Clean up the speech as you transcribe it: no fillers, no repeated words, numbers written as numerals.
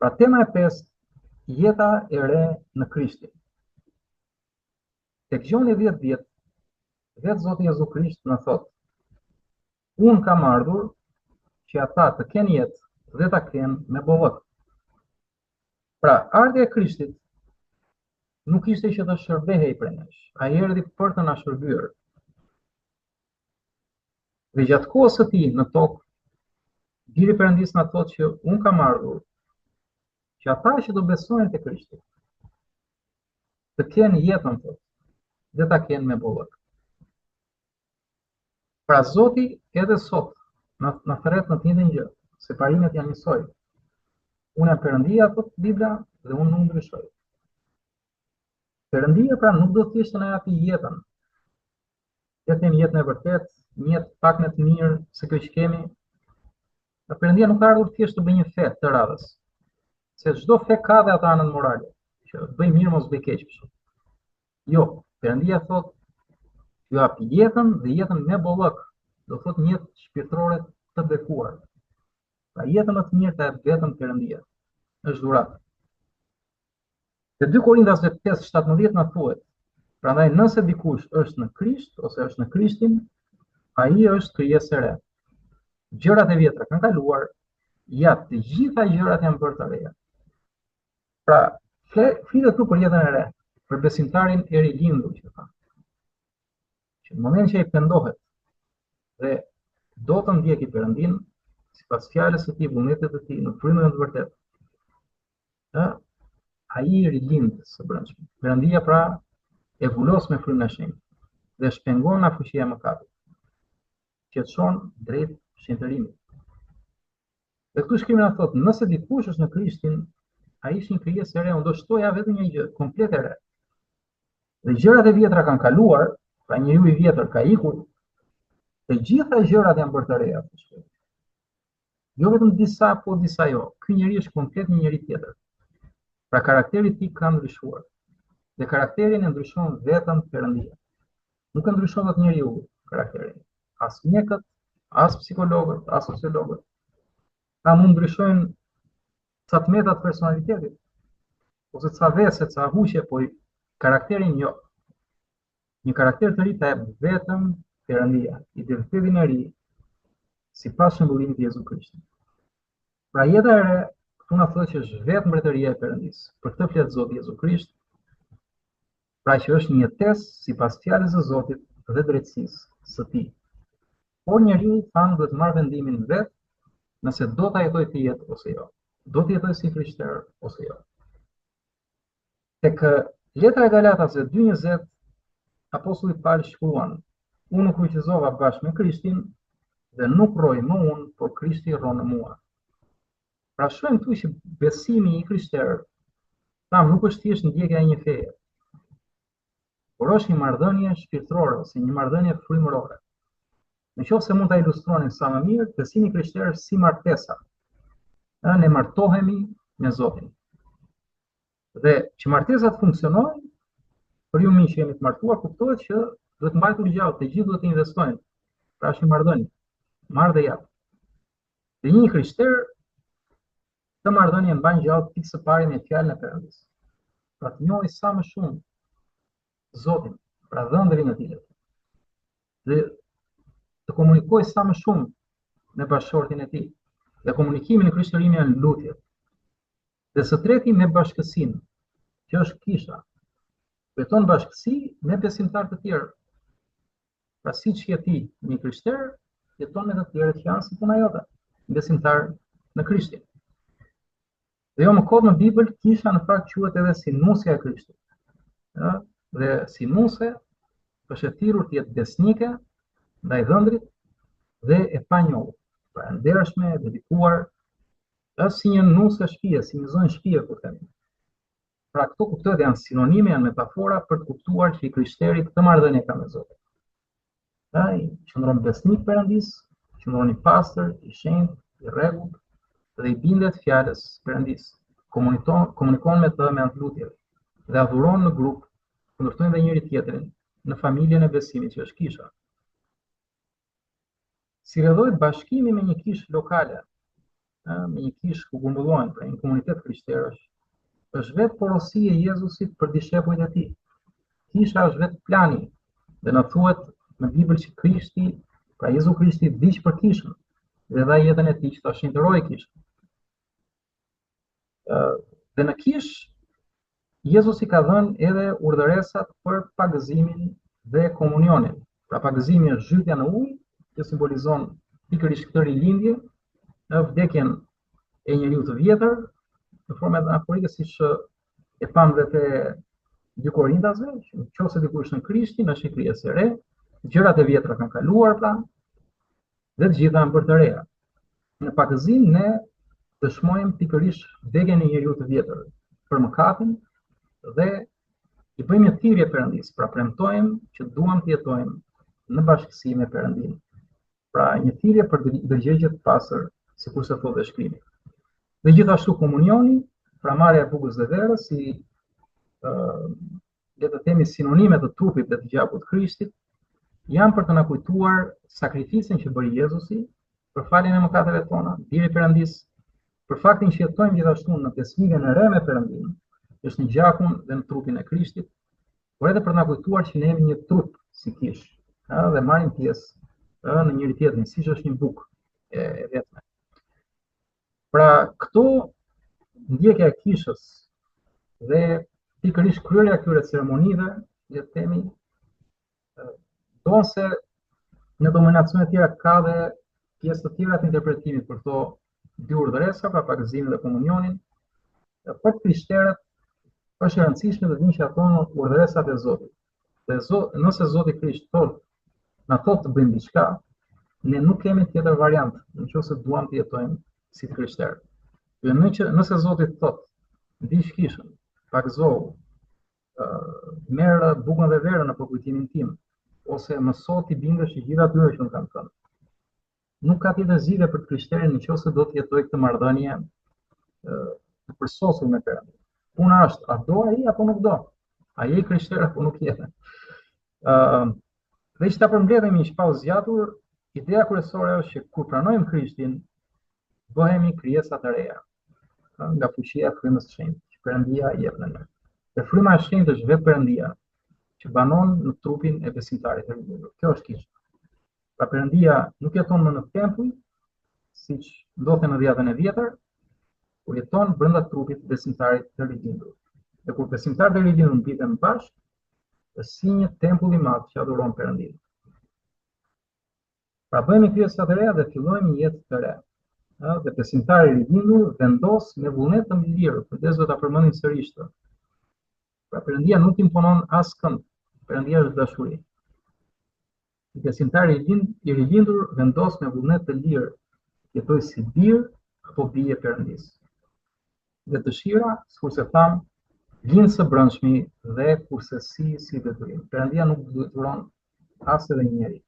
Pra tema e pestë, jeta e re në Krishtin. Tek Gjoni 10:10, vetë Zoti Jezu Krisht na thotë: Unë kam ardhur që ata të kenë jetë dhe ta kenë me bollëk. Pra, ardhja e Krishtit nuk ishte që të shërbehej prej nesh, ai erdhi për të na shërbyer. Dhe gjatë kohës së tij në tokë, Biri i Perëndisë na thotë që unë kam ardhur që ata që do besojnë te Krishti të kenë jetën thotë dhe ta kenë me bollëk. Pra Zoti edhe sot na na thërret në të njëjtën gjë, se parimet janë njësoj. Unë jam Perëndia, thotë Bibla, dhe unë nuk ndryshoj. Perëndia pra nuk do thjesht të na japi jetën. Le të themi jetën e vërtetë, një jetë pak më të mirë se kjo që kemi. Pra Perëndia nuk ka ardhur thjesht të bëjë një fe të radhës. Se çdo fe ka dhe atë anën morale, që bëj mirë mos bëj keq kështu. Jo, Perëndia thotë, ju jap jetën dhe jetën me bollëk, do thotë një jetë shpirtërore të bekuar. Pra jetën më të mirë ta jep vetëm Perëndia. Është dhuratë. Te 2 Korintasve 5:17 na thuhet, prandaj nëse dikush është në Krisht ose është në Krishtin, ai është krijesë e re. Gjërat e vjetra kanë kaluar, ja të gjitha gjërat janë bërë të reja. Pra, flitet këtu për jetën e re, për besimtarin e rilindur që tha. Që në moment që ai pendohet dhe do të ndjeki Perëndinë, sipas fjalës së tij, vullnetit të tij, në frymën e të vërtetë, ë ai rilind së brendshmi. Perëndia pra e vulos me frymën e shenjtë dhe shpengon nga fuqia e mëkatit, që e çon drejt shenjtërimit. Dhe këtu shkrimi na thotë, nëse dikush është në Krishtin, ai është një krijesë e re, unë do shtoja vetëm një gjë, komplet e re. Dhe gjërat e vjetra kanë kaluar, pra njeriu i vjetër ka ikur, të gjitha gjërat janë bërë të reja. Jo vetëm disa, po disa jo. Ky njeri është komplet një njeri tjetër. Pra karakteri i tij ka ndryshuar. Dhe karakterin e ndryshon vetëm Perëndia. Nuk e ndryshon dot njeriu karakterin. As mjekët, as psikologët, as sociologët. Ta mund ndryshojnë ca të meta të personalitetit, ose ca vese, ca huqe, po karakterin jo. Një karakter të ri ta jep vetëm Perëndia, identitetin e ri, sipas shembullimit të Jezu Krishtit. Pra jeta e re, këtu na thotë që është vetë mbretëria e Perëndisë. Për këtë flet Zoti Jezu Krisht, pra që është një jetesë sipas fjalës së Zotit dhe drejtësisë së tij. Por njeriu thamë duhet të marrë vendimin vetë nëse do ta jetojë këtë jetë ose jo. Do të jetojë si krishter ose jo. Tek letra e Galatasve 2.20, apostulli Pal shkruan, unë u kryqëzova bashkë me Krishtin dhe nuk rroj më unë, por Krishti rron në mua. Pra shohim këtu që besimi i krishterë, thamë nuk është thjesht ndjekja e një feje, por është një marrëdhënie shpirtërore ose një marrëdhënie frymërore. Në qoftë se mund ta ilustronim sa më mirë, besimi i krishterë është si martesa. Ë ne martohemi me Zotin. Dhe që martesa të funksionojë, për ju miq që jeni të martuar, kuptohet që duhet mbajtur gjallë, të gjithë duhet të investojnë. Pra është një marrëdhënie. Marr dhe jap. Dhe një i krishterë këtë marrëdhënie mban gjallë pikë së pari me fjalën e Perëndisë. Pra të njohë sa më shumë Zotin, pra dhëndrin e tij. Dhe të komunikojë sa më shumë me bashkëshortin e tij. Dhe komunikimi në krishterim janë lutjet. Dhe së treti me bashkësinë, që është kisha. Jeton bashkësi me besimtarë të tjerë. Pra siç je ti një krishter, jeton me të tjerët që janë si puna jote, besimtarë në Krishtin. Dhe jo më kot në Bibël, kisha në fakt quhet edhe si nusja e Krishtit. Ë, dhe si nuse është e thirrur të jetë besnike ndaj dhëndrit dhe e panjollë. Pra e ndershme, e dedikuar, Është si një nuse shtëpie, si një zonjë shtëpie, kur themi. Pra këto kuptohet janë sinonime, janë metafora për të kuptuar që i krishteri këtë marrëdhënie ka me Zotin. Ai qëndron besnik Perëndisë, qëndron i pastër, i shenjtë, i rregullt dhe i bindet fjalës së Perëndisë. Komunikon, komunikon me të me anë të lutjeve dhe adhuron në grup, ku ndërtojnë dhe njëri tjetrin në familjen e besimit që është kisha. Si rrjedhojë bashkimi me një kishë lokale. me një kishë ku grumbullohen, pra një komunitet krishterësh, është vetë porosi e Jezusit për dishepujt e tij. Kisha është vetë plani dhe na thuhet në Bibël që Krishti, pra Jezu Krishti vdiq për kishën dhe dha jetën e tij që ta shenjtërojë kishën. Dhe në kishë Jezusi ka dhënë edhe urdhëresat për pagëzimin dhe komunionin. Pra pagëzimi është zhytja në ujë, që simbolizon pikërisht këtë rilindje, në vdekjen e njeriut të vjetër, në formë anaforike siç e pamë dhe te 2 Korintasve, që në qoftë se dikush është në Krishtin, është një krijesë e re, gjërat e vjetra kanë kaluar pra, dhe të gjitha janë bërë të reja. Në pagëzim ne dëshmojmë pikërisht vdekjen e njeriut të vjetër për mëkatin dhe i bëjmë një thirrje Perëndisë, pra premtojmë që duam të jetojmë në bashkësi me Perëndinë. Pra një thirrje për ndërgjegje të pastër, sikurse thotë dhe shkrimi. Dhe gjithashtu komunioni, pra marrja e bukës dhe verës si ë le të themi sinonime të trupit dhe të gjakut të Krishtit, janë për të na kujtuar sakrificën që bëri Jezusi për faljen e mëkateve tona, biri i Perëndisë, për faktin që jetojmë gjithashtu në besëlidhjen e re me Perëndinë, është në gjakun dhe në trupin e Krishtit, por edhe për të na kujtuar që ne jemi një trup si kishë, ëh, dhe marrim pjesë ëh në njëri tjetrin, siç është një bukë e, e vetme. Pra, këto ndjekja e kishës dhe pikërisht kryerja e këtyre ceremonive, le të themi, ndonëse në denominacione të tjera ka dhe pjesë të tjera të interpretimit për këto dy urdhëresa, pra pagëzimin dhe komunionin, për të krishterët është e rëndësishme të dinë që ato janë urdhëresat e Zotit. Dhe Zot, nëse Zoti Krisht thotë, na thotë të bëjmë diçka, ne nuk kemi tjetër variant, në qoftë se duam të jetojmë si të krishterë. Dhe në që, nëse Zoti thotë, ndiq kishën, pagëzohu, merr bukën dhe verën në përkujtimin tim, ose mëso t'i bindesh të gjithë atyre që unë kam thënë. Nuk ka tjetër zgjidhje për të krishterin në qoftë se do të jetojë këtë marrëdhënie të përsosur me Perëndinë. Puna është, a do ai apo nuk do? A je i krishterë apo nuk je? Ë dhe që ta përmbledhim që pa u zgjatur, ideja kryesore është që kur pranojmë Krishtin, bëhemi krijesa të reja nga fuqia e frymës së shenjtë që Perëndia jep në ne. Dhe fryma e shenjtë është vetë Perëndia që banon në trupin e besimtarit të rilindur. Kjo është kisha. Pra Perëndia nuk jeton më në tempull, siç ndodhte në Dhiatën e Vjetër, por jeton brenda trupit të besimtarit të rilindur. Dhe kur besimtarët e rilindur mblidhen bashkë, është si një tempull i madh që adhuron Perëndinë. Pra bëhemi krijesa të reja dhe fillojmë një jetë të re. Ë, dhe besimtari i rilindur vendos me vullnet të lirë, kujdes do ta përmendim sërish këtë. Pra Perëndia nuk imponon askënd. Perëndia është dashuri. Besimtari i lind, i rilindur vendos me vullnet të lirë, jetojë si bir apo bijë e Perëndisë. Dhe dëshira, sikurse thamë, lind së brendshmi dhe kurrsesi si detyrim. Perëndia nuk detyron as edhe një njeri.